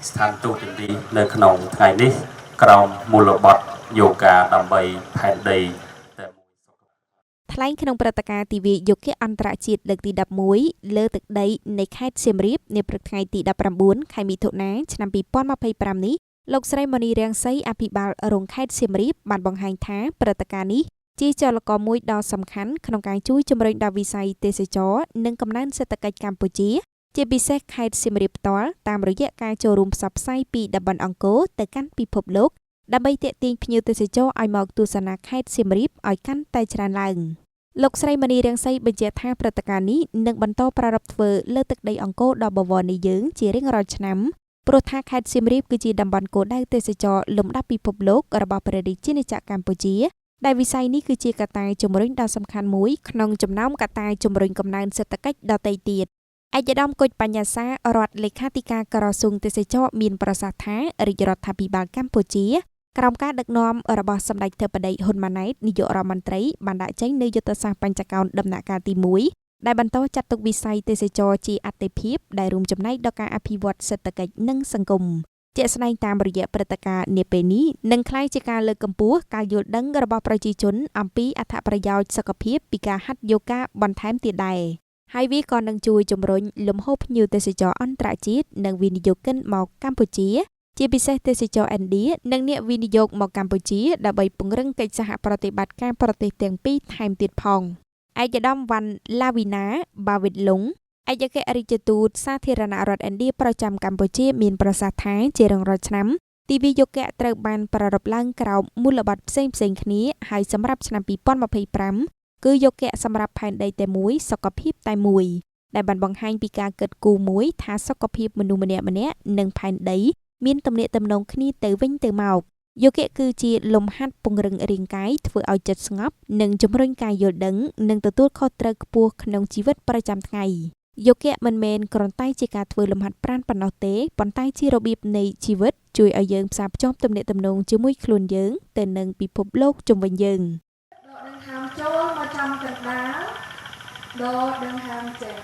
ស្ថានទូតឥណ្ឌានៅក្នុងថ្ងៃនេះ ក្រោមមូលបទយោកាដើម្បីផែនដីតែមួយ ថ្លែងក្នុងព្រឹត្តិការណ៍ទិវាយោគៈអន្តរជាតិលើកទី11លើទឹកដីនៃខេត្តសៀមរាបនាព្រឹកថ្ងៃទី19ខែមិថុនាឆ្នាំ2025នេះលោកស្រីមនីរាំងសីអភិបាលរងខេត្តសៀមរាបបានបង្ហាញថាព្រឹត្តិការណ៍នេះជាចលករមួយដ៏សំខាន់ក្នុងការជួយជំរុញដល់វិស័យទេសចរណ៍និងកំណើនសេដ្ឋកិច្ចកម្ពុជា ជាពិសេសខេត្តសៀមរាបផ្ទាល់តាមរយៈការចូលរួមផ្សព្វផ្សាយពីតំបន់អង្គរទៅកាន់ពិភពលោកដើម្បីទាក់ទាញភ្ញៀវទេសចរឲ្យមកទស្សនាខេត្តសៀមរាបឲ្យកាន់តែច្រើនឡើង។ លោកស្រីមនីរាំងសីបញ្ជាក់ថាព្រឹត្តិការណ៍នេះនឹងបន្តប្រារព្ធធ្វើលើទឹកដីអង្គរដ៏បវរនៃយើងជារៀងរាល់ឆ្នាំព្រោះថាខេត្តសៀមរាបគឺជាតំបន់គោលដៅទេសចរលំដាប់ពិភពលោករបស់ព្រះរាជាណាចក្រកម្ពុជាដែលវិស័យនេះគឺជាកត្តាជំរុញដ៏សំខាន់មួយក្នុងចំណោមកត្តាជំរុញកំណើនសេដ្ឋកិច្ចដទៃទៀតឯកឧត្តមគុជបញ្ញាសារដ្ឋលេខាធិការក្រសួងទេសចរមានប្រសាសន៍ថារាជរដ្ឋាភិបាលកម្ពុជាក្រោមការដឹកនាំរបស់សម្ដេចធិបតីហ៊ុនម៉ាណែតនាយករដ្ឋមន្ត្រីបានដាក់ចេញនូវយុទ្ធសាស្ត្របញ្ចកោណដំណាក់កាលទី1ដែលបន្តចាត់ទុកវិស័យទេសចរជាអាទិភាពដែលរួមចំណែកដល់ការអភិវឌ្ឍសេដ្ឋកិច្ចនិងសង្គមជាក់ស្ដែងតាមរយៈព្រឹត្តិការណ៍នាពេលនេះនឹងក្លាយជាការលើកកម្ពស់ការយល់ដឹងរបស់ប្រជាជនអំពីអត្ថប្រយោជន៍សុខភាពពីការហាត់យូហ្គាបន្ថែមទៀតដែរហើយវាក៏នឹងជួយជំរុញលំហូរភ្ញៀវទេសចរអន្តរជាតិនិងវិនិយោគិនមកកម្ពុជាជាពិសេសទេសចរឥណ្ឌានិងអ្នកវិនិយោគមកកម្ពុជាដើម្បីពង្រឹងកិច្ចសហប្រតិបត្តិការប្រទេសទាំងពីរថែមទៀតផងឯកឧត្តមវ៉ាន់ឡាវីណាបាវិតលុងឯកអគ្គរដ្ឋទូតសាធារណរដ្ឋឥណ្ឌាប្រចាំកម្ពុជាមានប្រសាសន៍ថាជារៀងរាល់ឆ្នាំទិវាយោគៈត្រូវបានប្រារព្ធឡើងក្រោមមូលបត្រផ្សេងៗគ្នាហើយសម្រាប់ឆ្នាំ2025គឺយោគៈសម្រាប់ផែនដីតែមួយសុខភាពតែមួយដែលបានបង្ហាញពីការគិតគូរមួយថាសុខភាពមនុស្សម្នាក់ៗនិងផែនដីមានទំនាក់ទំនងគ្នាទៅវិញទៅមកយោគៈគឺជាលំហាត់ពង្រឹងរាងកាយធ្វើឲ្យចិត្តស្ងប់និងជំរុញការយល់ដឹងនិងទទួលខុសត្រូវខ្ពស់ក្នុងជីវិតប្រចាំថ្ងៃយោគៈមិនមែនគ្រាន់តែជាការធ្វើលំហាត់ប្រាណប៉ុណ្ណោះទេប៉ុន្តែជារបៀបនៃជីវិតជួយឲ្យយើងផ្សារភ្ជាប់ទំនាក់ទំនងជាមួយខ្លួនយើងទៅនឹងពិភពលោកជុំវិញយើង ដកដង្ហើមចូលមកចំកណ្ដាលដកដង្ហើមចេញ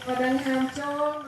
ដកដង្ហើមចូល